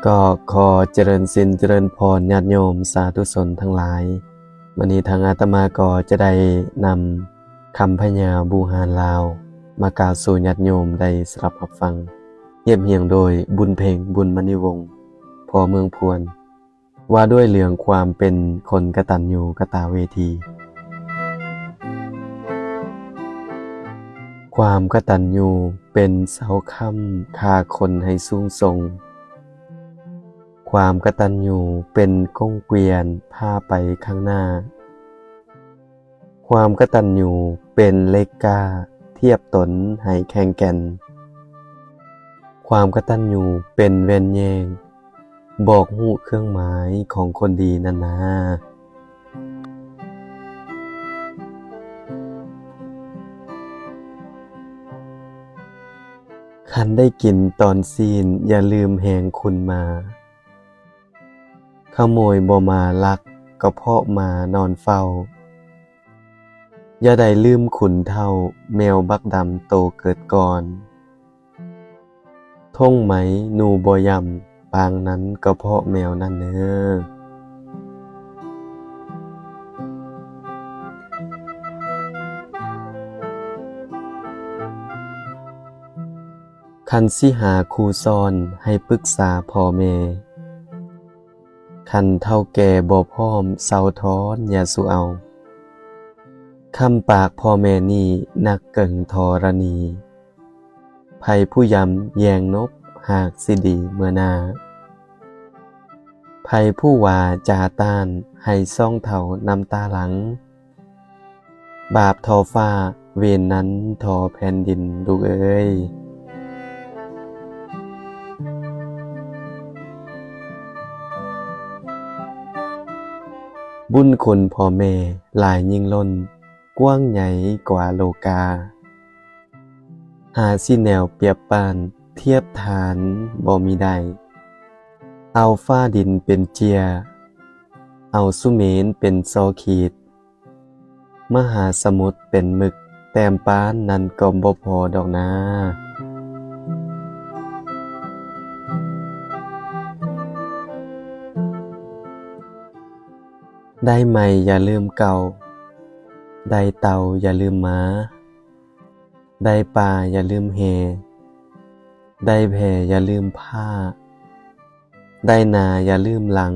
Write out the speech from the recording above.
ກໍຂໍຈະເລີນສິນຈະເລີນພອນ ຍາດໂຍມສາທຸຊົນທັງຫຼາຍ. ມື້ນີ້ທາງອາດຕະມາກໍຈະໄດ້ນຳຄຳພະຍາບູຮານລາວ ມາກ່າວສູ່ຍາດໂຍມໄດ້ສະດັບຮັບຟັງ, ຮຽບຮຽງໂດຍ ບຸນເພັງ ບຸນມະນີວົງ ພໍ່ເມືອງພວນ. ວ່າດ້ວຍເລື່ອງຄວາມເປັນຄົນກະຕັນຍູກະຕະເວທີ. ຄວາມກະຕັນຍູເປັນເສົາຄ້ຳ ຂ້າຄົນໃຫ້ສູງສົ່ງ. ຄວາມກະຕັນຍູເປັນກົງກວຽນ ພາໄປຂ້າງໜ້າ. ຄວາມກະຕັນຍູເປັນເຫຼັກກ້າ ທຽບຕົນໃຫ້ແຂງແກ່ນ. ຄວາມກະຕັນຍູເປັນແວ່ນແຍງ ບອກຮູ້ເຄື່ອງໝາຍຂອງຄົນດີນັ້ນນາ. ຄັນໄດ້ກິນຕອນຊີ້ນ ຢ່າລືມແຮງຄຸນມາ. ຂະໂມຍບໍ່ມາລັກ ກະເພາະໝານອນເຝົ້າ. ຢ່າໄດ້ລືມຂຸນເຖົ້າ ແມວບັກດຳໂຕເກີດກ່ອນ. ທົ່ງໄໝໜູບໍ່ຢຳ ປາງນັ້ນກະເພາະແມວນັ້ນເນີ. ຄັນຊິຫາຄູສອນ ໃຫ້ປຶກສາພໍ່ແມ່. ຄັນເຖົ້າແກ່ບໍ່ພ້ອມ ເຊົາທ້ອນຢ່າສູ່ເອົາ. ຄຳປາກພໍ່ແມ່ນີ້ ໜັກເກິ່ງທໍລະນີ. ໃຜຜູ້ຢຳແຍງນົບ ຫາກຊິດີເມື່ອໜ້າ. ໃຜຜູ້ວ່າຈາຕ້ານ ໃຫ້ຊ່ອງເຖົ້ານ້ຳຕາຫຼັງ. ບາບທໍຟ້າ ເວນນັ້ນທໍແຜ່ນດິນລູກເອີຍ. ບຸນຄຸນພໍ່ແມ່ຫຼາຍຍິ່ງລົ້ນ ກວ້າງໃຫຍ່ກວ່າໂລກາ. ຫາຊິແນວປຽບປານ ທຽບທານບໍ່ມີໄດ້. ເອົາຟ້າດິນເປັນເຈ້ຍ ເອົາສຸເໝນເປັນຊໍຂີດ. ມະຫາສະໝຸດເປັນໝຶກ ແຕ້ມປານນັ້ນກໍບໍ່ພໍດອກນາ. ໄດ້ໃໝ່ຢ່າລືມເກົ່າ. ໄດ້ເຕົາຢ່າລືມໝາ. ໄດ້ປາຢ່າລືມແຫ. ໄດ້ແພຢ່າລືມພ້າ. ໄດ້ໜ້າຢ່າລືມຫຼັງ.